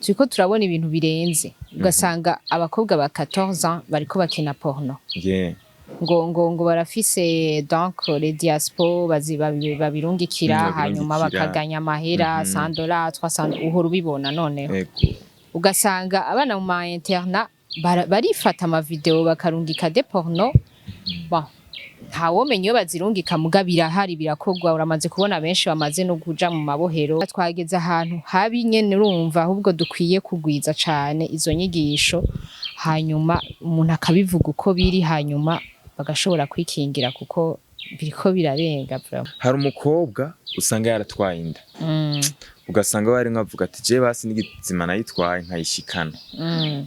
Turiko turabona ibintu birenze, ugasanga abakobwa ba 14 ans bariko bakina porno, ngo barafise donc les diaspora babirungikira, hanyuma babirungikira. Bakaganya amahera $100, 300, uhora ubibona noneho. Ugasanga abana mu ma internat barifata ama vidéo, bakarungika des porno. Bon, ntawomenya iyo bazirungika, muga birahari, birakorwa. Uramaze kubona benshi bamaze no kuja mu mabohero. Twageze ahantu habi nyene. Urumva, ahubwo dukwiye kugwiza cane izo nyigisho, hanyuma umuntu akabivuga uko biri, hanyuma bagashobora kwikingira, kuko biriko birarenga vraiment. Hari umukobwa usanga yaratwaye inda, ugasanga we arimwo avuga ati: "Je basi n'igizima nayitwaye nkayishikana."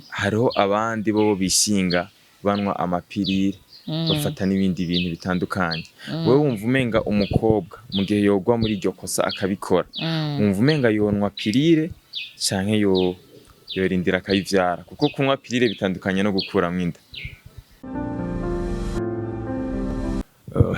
Hariho abandi bo bishinga banwa ama pilules, bafata n'ibindi bintu bitandukanye. Wewe wumva umenga umukobwa, mu gihe yogwa muri iryo kosa akabikora, wumva umenga yonwa pilule canke yo yorindira akayivyara? Kuko kunywa pilule bitandukanye no gukuramwo inda.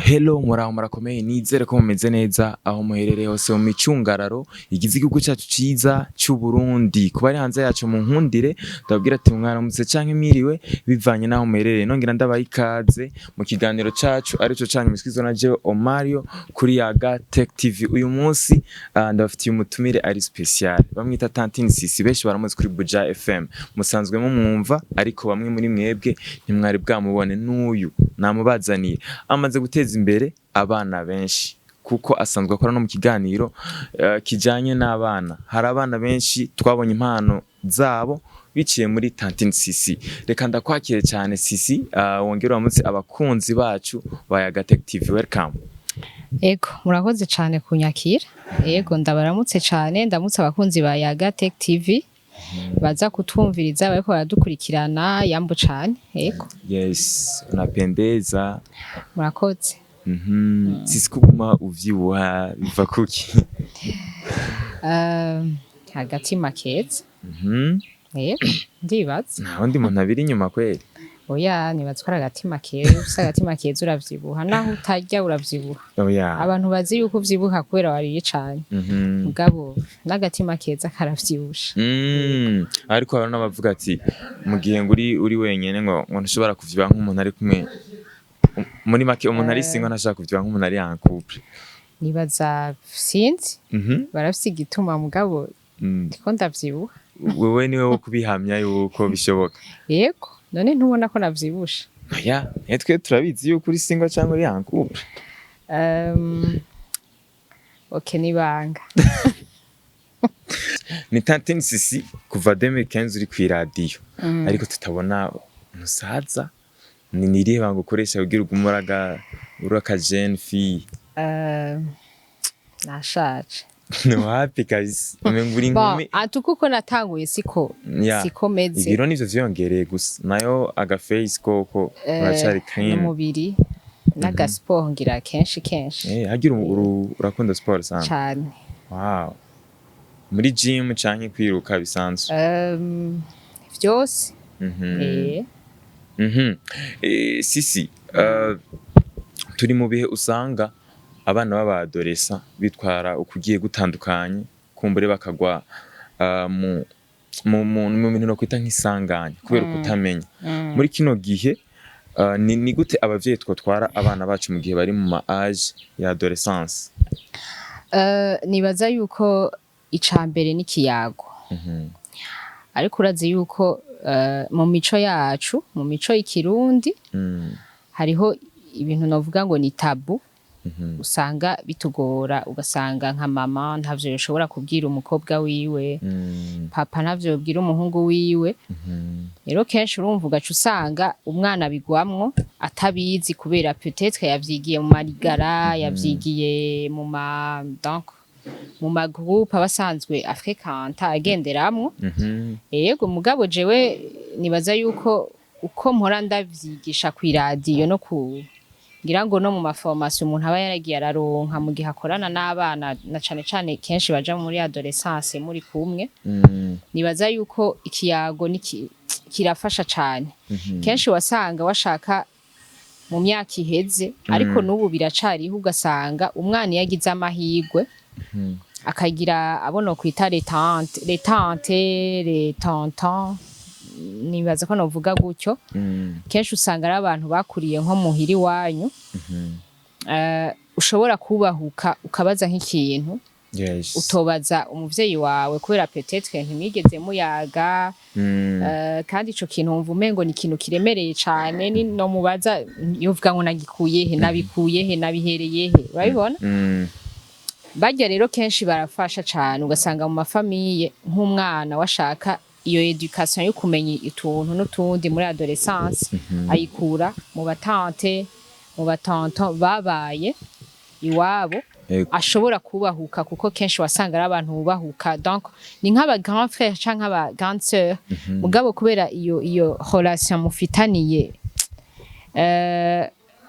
Hello, muraho, murakomeye? Nizere ko mumeze neza aho muherereye hose mu micungararo igize igihugu cyacu ciza c'u Burundi. Kuba ari hanze yacu, mu nkundire ndababwira ati mwaramutse canke mwiriwe, bivanye naho muherereye. Nongera ndabaha ikaze mu kiganiro cacu arico canyu musikizwa na jewe Omario kuri Yaga Tech TV. Uyu munsi ndabafitiye umutumire ari special, bamwita Tantine Sisi. Benshi baramuzi kuri Buja FM, musanzwe mumwumva, ariko bamwe muri mwebwe ntimwari bwamubone. N'uyu namubazaniye, amaze guteza imbere abana benshi, kuko asanzwe akora no mu kiganiro kijanye n'abana. Hari abana benshi twabonye impano zabo biciye muri Tantine Sisi. Reka ndakwakire cyane Sisi, wongere uramutse abakunzi bacu ba Yaga Tech TV. Welcome. Ego, murakoze cane kunyakira. Ego, ndabaramutse cane, ndamutse abakunzi ba Yaga Tech TV baza kutwumviriza, bariko baradukurikirana. Yambu cane, ego. Yes, unapendeza. Murakoze. Sisi, kuguma uvyibuha biva kuki? Agatima keza. Ego, ndibaza. Nta wundi muntu abiri inyuma kweri? Oya, nibaza ko ari agatima keza. Ufise agatima keza uravyibuha, naho utarya uravyibuha. Oya. Abantu bazi yuko uvyibuha kubera wariye cane, mugabo n'agatima keza karavyibusha. Ariko hari n'abavuga ati mu gihe ngo uri wenyene ngo ntushobora kuvyibuha nk'umuntu ari kumwe. Muri make, umuntu ari single ntashobora kuvyibuha nk'umuntu ari en couple. Nibaza, sinzi, barafise igituma, mugabo ndiko ndavyibuha. Wewe niwe wo kubihamya yuko bishoboka. Yego, none ntubona ko navyibushe? Oya, twe turabizi yuko uri single cyangwa uri en couple. Ok, nibanga. Ni Tantine Sisi, kuva 2015 uri kw'iradiyo, ariko tutabona umusaza. Ni nirihe banga ukoresha kugira ugume uri aka jeune fille? Nashaje. Ni wapi kabisa, umenga uri Bon, inkumi. Antuka uko natanguye siko siko meze. Ibiro nivyo vyiyongereye gusa, nayo aga face koko uracari clean. N'umubiri n'agasiporo ngira kenshi kenshi. Hagira urakunda sport sana? Cane. Wow, muri gym canke kwiruka bisanzwe? Vyose. Sisi, turi mu bihe usanga abana b'abadoresa bitwara ukugiye gutandukanye, kumbure bakagwa mu bintu nokwita nk'isanganya kubera ukutamenya. Muri kino gihe, ni gute abavyeyi twotwara abana bacu mu gihe bari mu ma âge ya adolescence? Nibaza yuko ica mbere n'ikiyago. Ariko urazi yuko mu mico yacu, mu mico y'ikirundi, hariho ibintu novuga ngo ni tabou, usanga bitugora, ugasanga nka mama ntavyo yoshobora kubwira umukobwa wiwe, papa ntavyo yobwira umuhungu wiwe. Rero kenshi urumva ugaca usanga umwana abigwamwo atabizi, kubera peut-être yavyigiye mu marigara, yavyigiye mu ma donc mu ma groupe aba asanzwe afrekanta, agenderamwo. Yego, mugabo jewe nibaza yuko uko mpora ndavyigisha kw'iradiyo no ku ngira ngo no mu ma formation umuntu aba yaragiye araronka mu gihe akorana n'abana, na cane cane kenshi baja muri adolescence muri kumwe, nibaza yuko ikiyago kirafasha cane. Kenshi wasanga washaka mu myaka iheze, ariko n'ubu biracariho, ugasanga umwana iyo agize amahirwe Akagira abo nokwita les tantes, les tantes, les tontons, nibaza ko novuga gutyo. Kenshi usanga ari abantu bakuriye nko muhira iwanyu, ushobora kubahuka ukabaza nk'ikintu utobaza umuvyeyi wawe, kubera peut-être ntimwigeze muyaga. Kandi ico kintu wumva umengo ni ikintu kiremereye cane, ni no mubaza yovuga ngo nagikuye he, nabikuye he, nabihereye he, urabibona? Barya rero kenshi barafasha cane. Ugasanga mu ma familles, nk'umwana washaka iyo éducation yo kumenya utuntu n'utundi muri adolescence, ayikura mu ba tantes, mu ba tontons babaye iwabo, ashobora kubahuka, kuko kenshi wasanga ari abantu bubahuka. Donc ni nk'aba grand frère canke aba grande sœur, mugabo kubera iyo relation mufitaniye,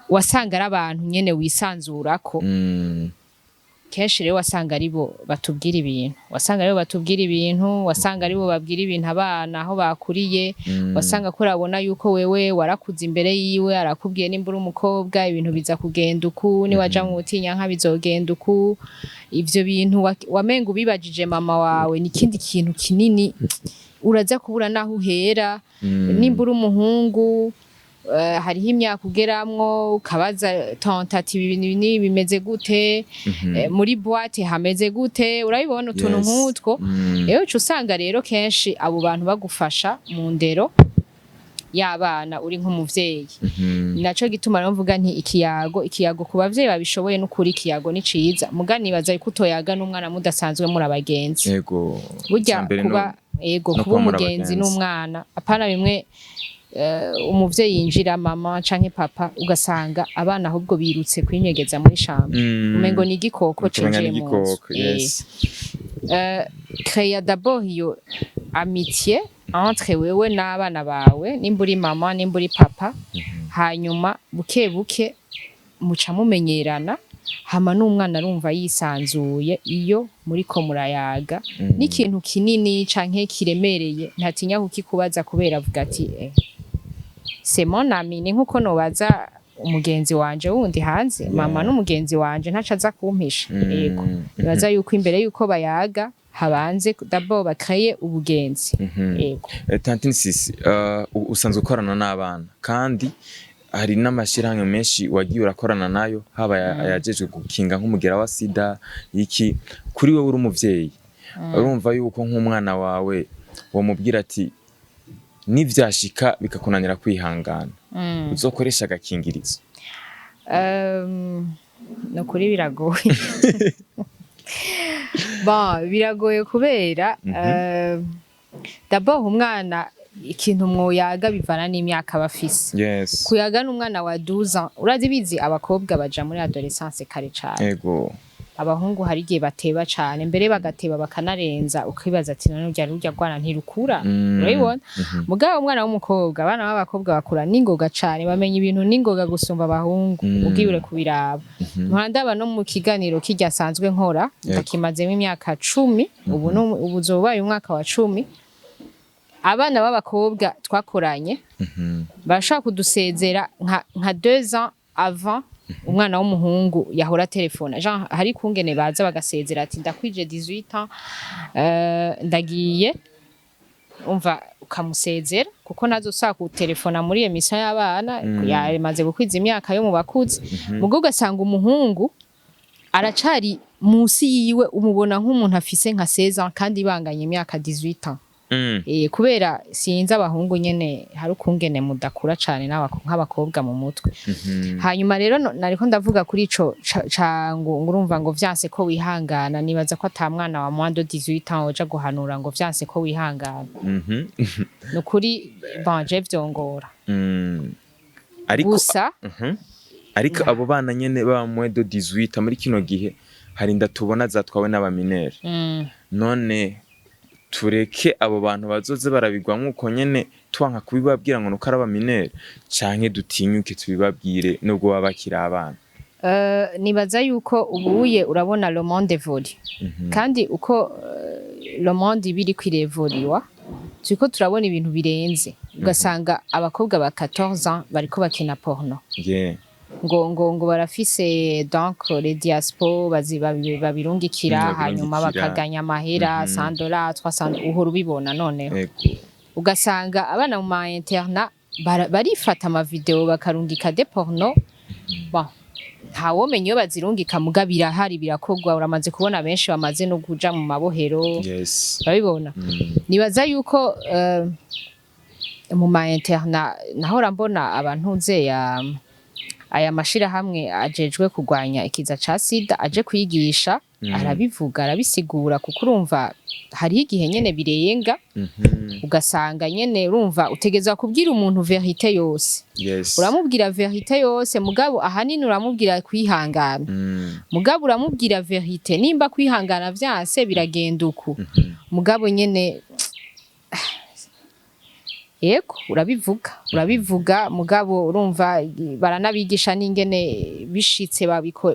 wasanga ari abantu nyene wisanzurako. Kenshi rero wasanga aribo batubwira ibintu, wasanga aribo batubwira ibintu, wasanga aribo babwira ibintu abana aho bakuriye. Wasanga ko urabona yuko wewe warakuze imbere yiwe, arakubwiye nimba uri umukobwa ibintu biza kugenda uku, niwaja mu butinyanka bizogenda uku. Ivyo bintu wamenga ubibajije mama wawe ni ikindi kintu kinini, uraza kubura naho uhera. Nimba uri umuhungu, hariho imyaka ugeramwo ukabaza tante ati ibi bintu ni bimeze gute, muri boîte hameze gute, urabibona, utuntu nk'utwo. Rero uca usanga rero kenshi abo bantu bagufasha mu ndero y'abana uri nk'umuvyeyi. Naco gituma rero mvuga nti ikiyago ku bavyeyi babishoboye, n'ukuri ikiyago ni ciza. Muga nibaza yuko utoyaga n'umwana mudasanzwe muri abagenzi. Burya Icambere kuba, ego, no kuba kuba muri umugenzi abagenzi. n'umwana, apana bimwe umuvyeyi yinjira, mama canke papa, ugasanga abana ahubwo birutse kwinyegeza muri chambre, umengo ni igikoko Umenga ni cinjiye mu nzu. igikoko, yes. Créer d'abord iyo amitié entre wewe n'abana bawe, nimba uri mama, nimba uri papa, hanyuma buke buke muca mumenyerana, hama n'umwana arumva yisanzuye iyo muriko murayaga. N'ikintu kinini canke kiremereye ntatinya kukikubaza, kubera avuga ati c'est mon ami, ni nkuko nobaza umugenzi wanje wundi hanze. Mama n'umugenzi wanje ntaco aza kumpisha. Yego, nibaza yuko imbere yuko bayaga habanze d'abord bacréer ubugenzi. Yego. Tantine Sisi, usanzwe ukorana n'abana, kandi hari n'amashirahamwe menshi wagiye urakorana nayo, haba ayajejwe gukinga nk'umugera wa sida. Iki kuri wewe uri umuvyeyi, urumva yuko nk'umwana wawe wamubwira ati nivyashika bikakunanira kwihangana, uzokoresha agakingirizo? Ni ukuri biragoye. Bon, biragoye kubera d'abord umwana ikintu mwoyaga bivana n'imyaka aba afise. Kuyaga n'umwana wa 12 ans, urazi bizi abakobwa baja muri adolescence kare cane. Abahungu hari igihe bateba cane, mbere bagateba bakanarenza, ukibaza ati none urya rwana ntirukura? Urabibona? Mugabo umwana w'umukobwa, abana b'abakobwa bakura n'ingoga cane, bamenya ibintu n'ingoga gusumba abahungu. Ugiye kubiraba, mpora ndaba no mu kiganiro kirya asanzwe nkora, ndakimazemo imyaka 10 ubu, ubu uzobaye umwaka wa 10. Abana b'abakobwa twakoranye barashobora kudusezera nka 2 ans avant umwana w'umuhungu yahora telefona. Jean hari kungene baza bagasezera ati ndakwije 18 ans, ndagiye. Umva, ukamusezera kuko nazo usaba kutelefona muri émission y'abana, yamaze gukwiza imyaka yo mu bakuze. Mugo ugasanga umuhungu aracari musi yiwe, umubona nk'umuntu afise nka 16 ans kandi banganye imyaka 18 ans. Kubera sinzi, abahungu nyene hari ukungene mudakura cane nk'abakobwa mu mutwe. Hanyuma rero nariko ndavuga kuri ico ca ngo urumva ngo vyanse ko wihangana. Nibaza ko ata mwana wa moins de 18 ans woja guhanura ngo vyanse ko wihangana. Nukuri, bon, je vyongora. Ariko Gusa Ariko abo bana nyene baba moins de 18 muri kino gihe hari inda tubona zatwawe n'aba mineurs. None tureke abo bantu bazoze barabigwa nk'uko nyene, twanka kubibabwira ngo nuko ari aba mineurs, canke dutinyuke tubibabwire nubwo baba bakiri abana? Nibaza yuko ubuye urabona le monde évolue, kandi uko le monde iba iriko irevoluwa, turiko turabona ibintu birenze, ugasanga abakobwa ba 14 ans bariko bakina porno. ngo barafise donc les diaspora babirungikira, hanyuma Babirungikira. bakaganya amahera 100 dollars, 300, uhora ubibona noneho. Ugasanga abana mu ma internat barifata ama vidéo, bakarungika des porno. Bon, ntawomenya iyo bazirungika, muga birahari, birakorwa. Uramaze kubona benshi bamaze no kuja mu mabohero. Urabibona. Nibaza yuko mu ma internat nahora mbona abantu ya aya mashirahamwe ajejwe kurwanya ikiza ca sida aje kwigisha, arabivuga, arabisigura, kuko urumva hariho igihe nyene birenga, ugasanga nyene urumva utegezwa kubwira umuntu vérité yose. Uramubwira vérité yose, mugabo ahanini uramubwira kwihangana. Mugabo uramubwira vérité, nimba kwihangana vyanse biragenda uku. Mugabo nyene yego, urabivuga, urabivuga, mugabo urumva baranabigisha n'ingene bishitse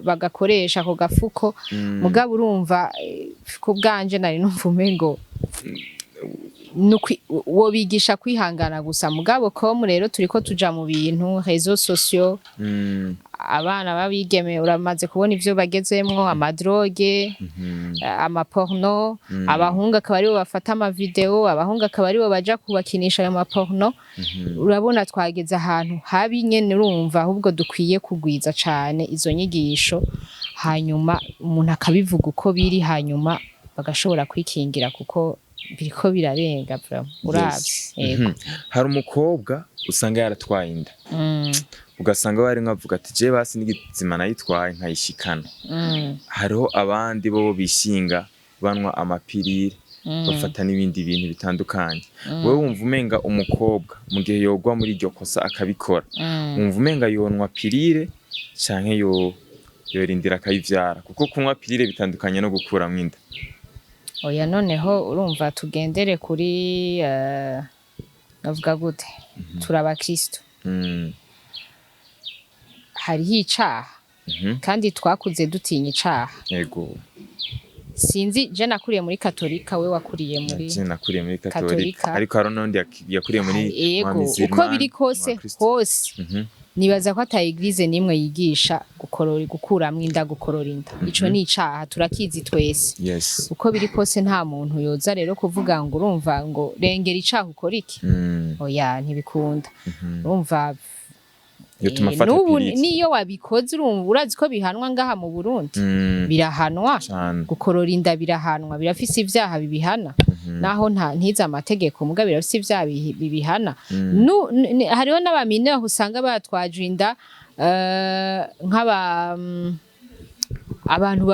bagakoresha ako gafuko. Mugabo urumva ku bwanje nari numva umengo wobigisha kwihangana gusa. Mugabo comme rero turiko tuja mu bintu réseaux sociaux, abana b'abigeme uramaze kubona ivyo bagezemwo, ama drogues, ama porno, abahungu akaba aribo bafata ama vidéo, abahungu akaba aribo baja kubakinisha ayo ma porno. Urabona twageze ahantu habi nyene. Urumva ahubwo dukwiye kugwiza cane izo nyigisho, hanyuma umuntu akabivuga uko biri, hanyuma bagashobora kwikingira, kuko biriko birarenga vraiment uravye. Yego. Hari umukobwa usanga yaratwaye inda, ugasanga we arimwo avuga ati: "Je basi n'igizima nayitwaye nkayishikana." Hariho abandi bo bishinga banwa ama pilules, bafata n'ibindi bintu bitandukanye. Wewe wumva umenga umukobwa mu gihe yogwa muri iryo kosa akabikora, wumva umenga yonwa pilule canke yo yorindira akayivyara? Kuko kunywa pilule bitandukanye no gukuramwo inda. Oya, noneho urumva tugendere kuri navuga gute, turi abakristo. Hariho icaha, kandi twakuze dutinya icaha. Sinzi, je nakuriye muri katolika, we wakuriye muri Je nakuriye muri katolika. Katolika. Ariko hari n'undi yakuriye muri Yego, wa uko biri kose wa Kristo. hose, nibaza ko ata église nimwe yigisha gukorora, gukuramwo inda, gukorora inda. Ico ni icaha, turakizi twese. Uko biri kose nta muntu yoza rero kuvuga ngo urumva ngo rengera icaha ukora iki. Oya, ntibikunda. Urumva Yotuma afata n'ubu pilule. niyo wabikoze, urumva urazi ko bihanwa ngaha mu Burundi. Birahanwa. Cane. Gukorora inda birahanwa, birafise ivyaha bibihana, naho nta ntize amategeko, muga birafise ivyaha bibihana. Hariho n'aba mineurs usanga batwaje inda nk'aba abantu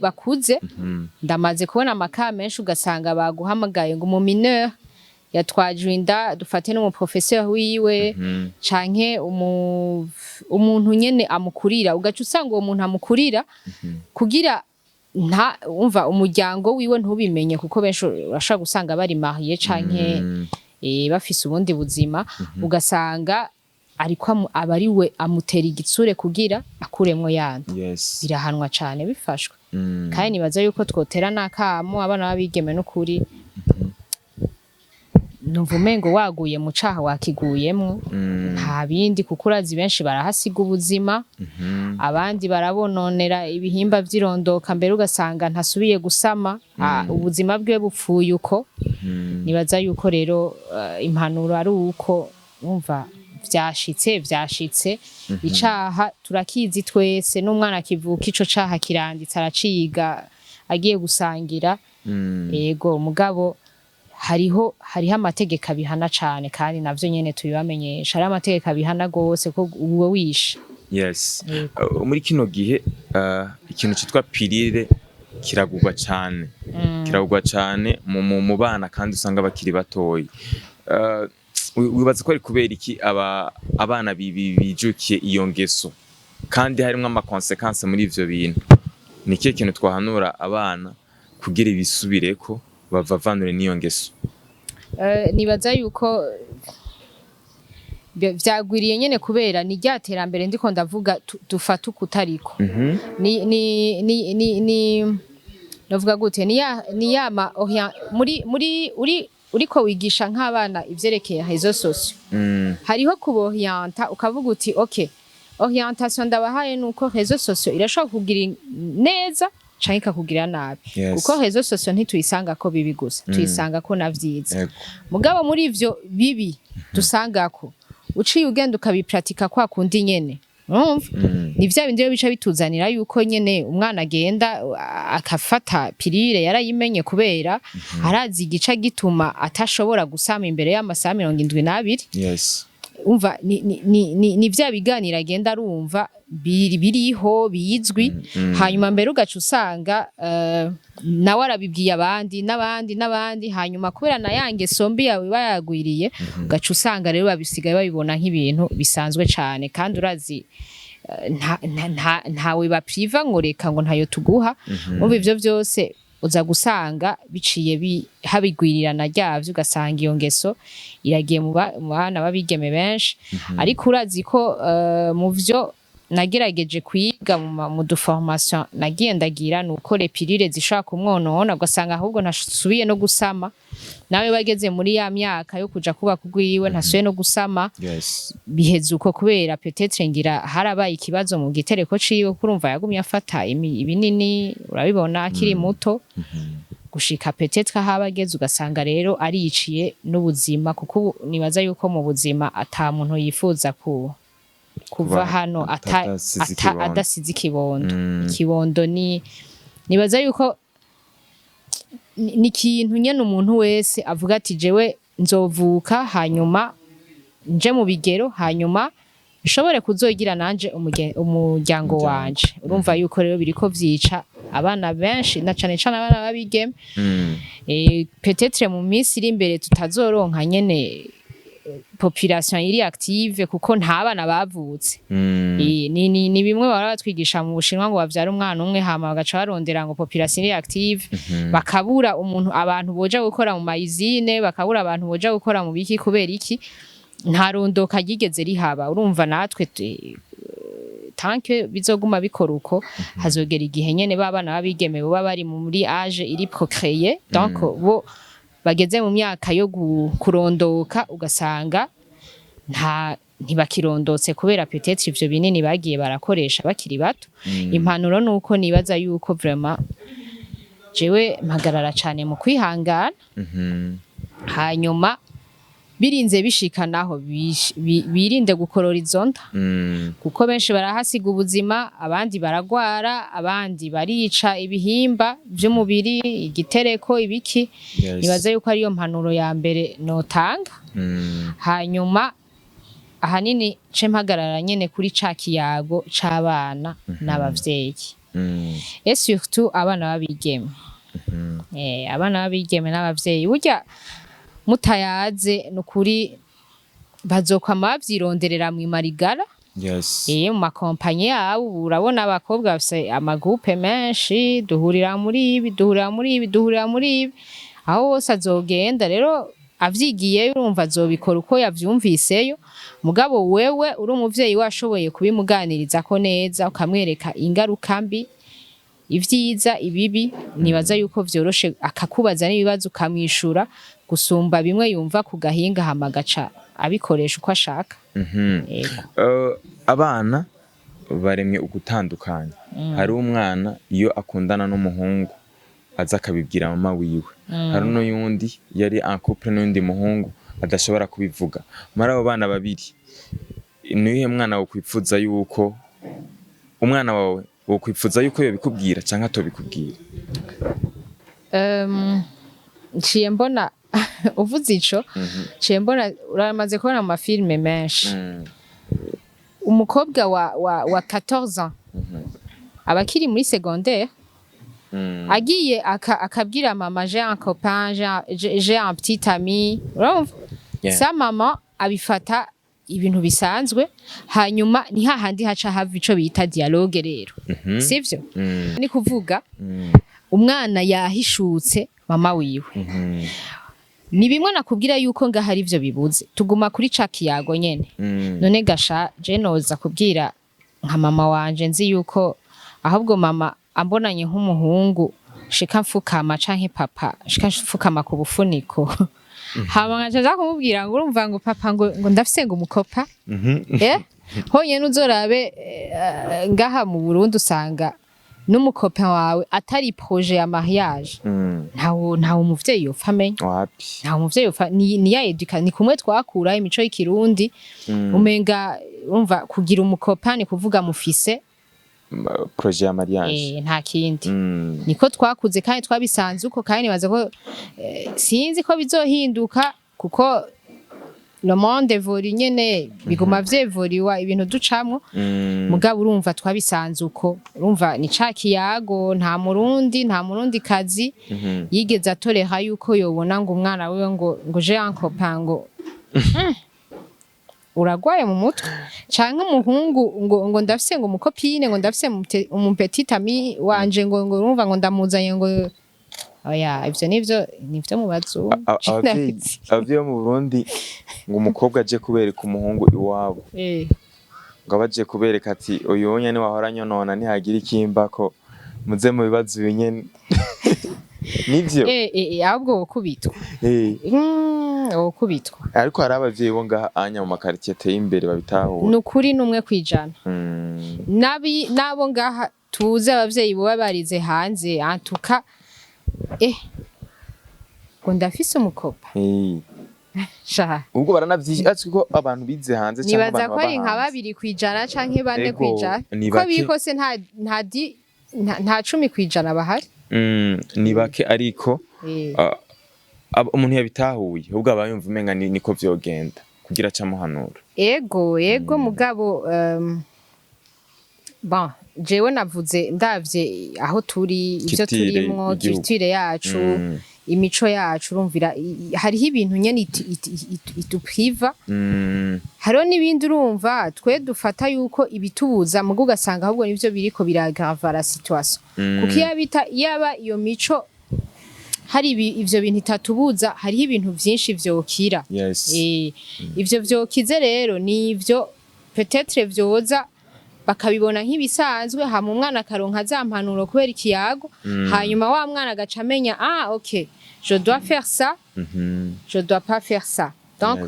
bakuze. Ndamaze kubona ama cas menshi, ugasanga baguhamagaye ngo umu mineur yatwaje inda, dufate n'umu professeur wiwe canke umuntu nyene amukurira, ugaca usanga uwo muntu amukurira kugira nta umva umuryango wiwe ntubimenye, kuko benshi urashobora gusanga bari mariés canke bafise ubundi buzima, ugasanga ariko aba ari we amutera igitsure kugira akuremwo yanda. Birahanwa cane bifashwe. Kandi nibaza yuko twotera n'akamo abana b'abigeme. N'ukuri numva umengo waguye mu caha wakiguyemwo, nta bindi, kuko urazi benshi barahasiga ubuzima, abandi barabononera ibihimba vy'irondoka, mbere ugasanga ntasubiye gusama, ubuzima bwiwe bupfuye uko. Nibaza yuko rero impanuro ari uko wumva vyashitse, vyashitse, icaha turakizi twese, n'umwana akivuka ico caha kiranditse, araciga agiye gusangira. Ego, mugabo hariho amategeko abihana cane, kandi navyo nyene tubibamenyesha, hariho amategeko abihana gose ko uwo wishe. Yego. Muri kino gihe ikintu citwa pilule kiragurwa cane, kiragurwa cane mu bana, kandi usanga bakiri batoyi. Wibaza ko ari kubera iki abana bijukiye iyo ngeso kandi harimwo ama conséquences muri ivyo bintu? Ni ikihe kintu twahanura abana kugira ibisubireko, bavavanure n'iyo ngeso? Nibaza yuko vyagwiriye nyene kubera ni rya terambere ndiko ndavuga, dufata ukutariko. Ni navuga gute, ni ya ma muri uri uriko wigisha nk'abana ivyerekeye réseaux sociaux, hariho kuborienta ukavuga uti: "Okay, Orientation ndabahaye nuko réseaux sociaux irashobora kugira neza canke ikakugira nabi, kuko réseaux sociaux ntituyisanga ko bibi gusa, tuyisanga ko na vyiza. Mugabo muri ivyo bibi dusangako, uciye ugenda ukabipratika kwa kundi nyene, urumva ni vya bindi rero bica bituzanira yuko nyene umwana agenda akafata pilule yarayimenye, kubera arazi igica gituma atashobora gusama imbere y'amasaha 72. Umva, ni vya biganiro agenda arumva biriho bizwi, hanyuma mbere ugaca usanga nawe arabibwiye abandi n'abandi n'abandi, hanyuma kubera na ya ngeso mbi yawe bayagwiriye, ugaca usanga rero babisigaye babibona nk'ibintu bisanzwe cane. Kandi urazi ntawe bapriva ngo reka ngo ntayo tuguha. Umva, ivyo vyose uza gusanga biciye habigwirirana ryavyo, ugasanga iyo ngeso iragiye mu bana b'abigeme benshi. Ariko urazi ko mu vyo nagerageje kwiga mu duformation nagiye ndagira, nuko les pilules zishobora kumwonona, ugasanga ahubwo ntasubiye no gusama, nawe bageze muri ya myaka yo kuja kubaka ugwiwe ntasubiye no gusama. Biheze uko kubera peut-être ngira harabaye ikibazo mu gitereko ciwe, kurumva yagumye afata ibinini, urabibona, akiri muto gushika peut-être aho aba ageze, ugasanga rero ariciye n'ubuzima, kuko ubu nibaza yuko mu buzima ata muntu yifuza kuva Kuba hano adasize ikibondo. Adasize ikibondo. Ikibondo ni nibaza yuko ni ikintu nyene umuntu wese avuga ati: "Jewe nzovuka, hanyuma nje mu bigero, hanyuma nshobore kuzogira nanje umuryango Umuryango. wanje." Urumva yuko rero biriko vyica abana benshi, na cane cane abana b'abigeme. Peut-être mu minsi iri imbere tutazoronka nyene population iri active, kuko nta bana bavutse. Ni bimwe bahora batwigisha mu Bushinwa ngo bavyara umwana umwe, hama bagaca barondera ngo population iri active, bakabura umuntu, abantu boja gukora mu mayizine, bakabura abantu boja gukora mu biki. Kubera iki? Nta rondoka ryigeze rihaba. Urumva natwe tant que bizoguma bikora uko, hazogera igihe nyene babana babigeme baba bari muri âge iri procréer, donc bo bageze mu myaka yo kurondoka, ugasanga nta ntibakirondotse kubera peut-être ivyo binini bagiye barakoresha bakiri bato. Impanuro nuko nibaza yuko vraiment jewe mpagarara cane mu kwihangana, hanyuma birinze bishika naho birinde gukorora izo nda, kuko benshi barahasiga ubuzima, abandi baragwara, abandi barica ibihimba vy'umubiri, igitereko, ibiki. Nibaza yuko ariyo mpanuro ya mbere notanga. Hanyuma ahanini ce mpagarara nyene kuri ca kiyago c'abana n'abavyeyi, et surtout abana b'abigeme. Abana b'abigeme n'abavyeyi, burya mutayaze nukuri bazokwama bavyironderera mw'imarigara. Mu makompanyi yabo. Ubu urabona abakobwa bafise amagroupes menshi: duhurira muri ibi, duhurira muri ibi, duhurira muri ibi. Aho hose azogenda rero avyigiyeyo, urumva azobikora uko yavyumviseyo. Mugabo wewe uri umuvyeyi washoboye kubimuganirizako neza, ukamwereka ingaruka mbi, ivyiza, ibibi, nibaza yuko vyoroshe akakubaza n'ibibazo ukamwishura, gusumba bimwe yumva ku gahinga hama agaca abikoresha uko ashaka. Yego. Abana baremye ugutandukanya. Hari umwana iyo akundana n'umuhungu aza akabibwira mama wiwe, hari n'uyundi yari en couple n'undi muhungu adashobora kubivuga. Muri abo bana babiri, niyihe mwana wokwipfuza yuko umwana wawe wokwipfuza yuko yobikubwira canke atobikubwira? Nciye mbona uvuze ico, nciye mbona uramaze kubona mu mafilms menshi umukobwa wa 14 ans aba akiri muri secondaire, agiye akabwira mama: "J'ai un copain, j'ai un petit ami", urumva? Sa mama abifata ibintu bisanzwe, hanyuma ni hahandi haca hava ico bita dialogue rero, sivyo? Ni kuvuga umwana yahishutse mama wiwe. Ni bimwe nakubwira yuko ngaho ari ivyo bibuze, tuguma kuri ca kiyago nyene. None gasha je noza kubwira nka mama wanje, nzi yuko ahubwo mama ambonanye nk'umuhungu shika mfukama, canke papa shika mfukama ku bufuniko, hama nkaca nza kumubwira ngo urumva ngo papa ngo ndafise ngo umukopa. Honyene uzorabe, ngaha mu Burundi usanga n'umu copain wawe atari projet ya mariage, ntawo umuvyeyi yopfa amenya. Wapi. Ntawo umuvyeyi yopfa, ni ya eduka, ni kumwe twakura imico y'ikirundi. Umenga urumva kugira umu copain ni kuvuga mufise Projet ya mariage. Nta kindi. Niko twakuze kandi twabisanze uko, kandi nibaza ko sinzi ko bizohinduka, kuko le monde évolue nyene, biguma vyevoliwa ibintu ducamwo. Mugabo urumva twabisanze uko, urumva ni ca kiyago, nta Murundi, nta Murundi kazi yigeze atoreha yuko yobona ngo umwana wiwe ngo j'ai un copain, ngo uragwaye mu mutwe, canke umuhungu ngo ndafise ngo umu copine, ngo ndafise umu petit ami wanje, ngo urumva ngo ndamuzanye, ngo oya, ivyo nivyo mu bazungu. Abavyeyi bo mu Burundi, ngo umukobwa aje kubereka umuhungu iwabo, ngo aba aje kubereka ati: "Uyu nyene wahora nyonona, nihagira ikimbako muze mu bibazo." Ibi nyene nivyo. Ahubwo wokubitwa. Wokubitwa. Ariko hari abavyeyi bo ngaha anya mu makaritsiye ateye imbere babitahura. Ni ukuri, n'umwe kwijana. Nabi nabo ngaha tuzi abavyeyi boba barize hanze antuka, ngo ndafise umu copain. Sha. Ubwo baranavyishi ko abantu bize hanze canke Nibaza abantu ko baba ari nka hanze. 2% canke 4 Ego, kwijana. ni Ko bake. biri kose nta 10% bahari. Ni bake ariko umuntu yabitahuye ahubwo aba yumva umenga niko vyogenda kugira aca amuhanura. Ego, mugabo bon, jewe navuze ndavye aho turi, ivyo Culture turimwo, y'igihugu. Culture yacu, imico yacu, urumvira hariho ibintu nyene itupriva. Hariho n'ibindi urumva twe dufata yuko ibitubuza, mugo ugasanga ahubwo nivyo biriko biragrava la situation, kuko iyo yaba iyo mico hari ivyo bintu itatubuza, hariho ibintu vyinshi vyokira. Ivyo vyokize rero nivyo peut-être vyoza bakabibona nk'ibisanzwe, hama umwana akaronka za mpanuro kubera ikiyago, hanyuma wa mwana agaca amenya: "Ah ok, je dois faire ça, je dois pas faire ça." Donc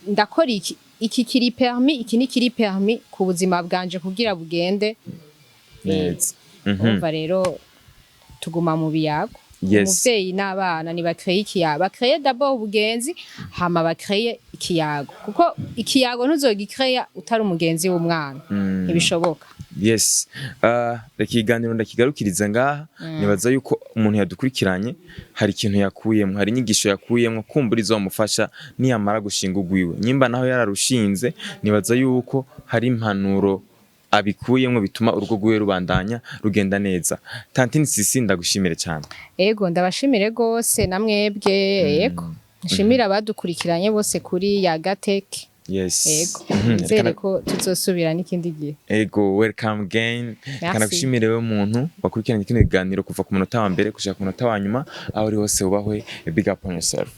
ndakora iki, iki kiri permis, iki ni kiri permis ku buzima bwanje kugira bugende. Neza. Urumva rero tuguma mu biyago. Umuvyeyi n'abana nibakreye ikiyago, bakreye d'abord ubugenzi, hama bakreye ikiyago, kuko ikiyago ntuzogikreya utari umugenzi w'umwana, ntibishoboka. Yes, reka ikiganiro ndakigarukiriza ngaha. Nibaza yuko umuntu yadukurikiranye hari ikintu yakuyemwo, hari inyigisho yakuyemwo, kumbura izomufasha niyamara gushinga ugwiwe, nyimba naho yararushinze. Nibaza yuko hari impanuro abikuyemwo bituma urugo rwiwe rubandanya rugenda neza. Tantine Sisi, ndagushimire cyane. Ego, ndabashimire gose namwebwe. Ego, nshimire abadukurikiranye bose kuri Yagateke. Ego, nizere ko tuzosubira n'ikindi gihe. Ego, welcome again. Merci. Kanagushimire wewe muntu wakurikiranye kino kiganiro kuva ku munota wa mbere gushika ku munota wa nyuma. Aho uri hose wubahwe, big up on yourself.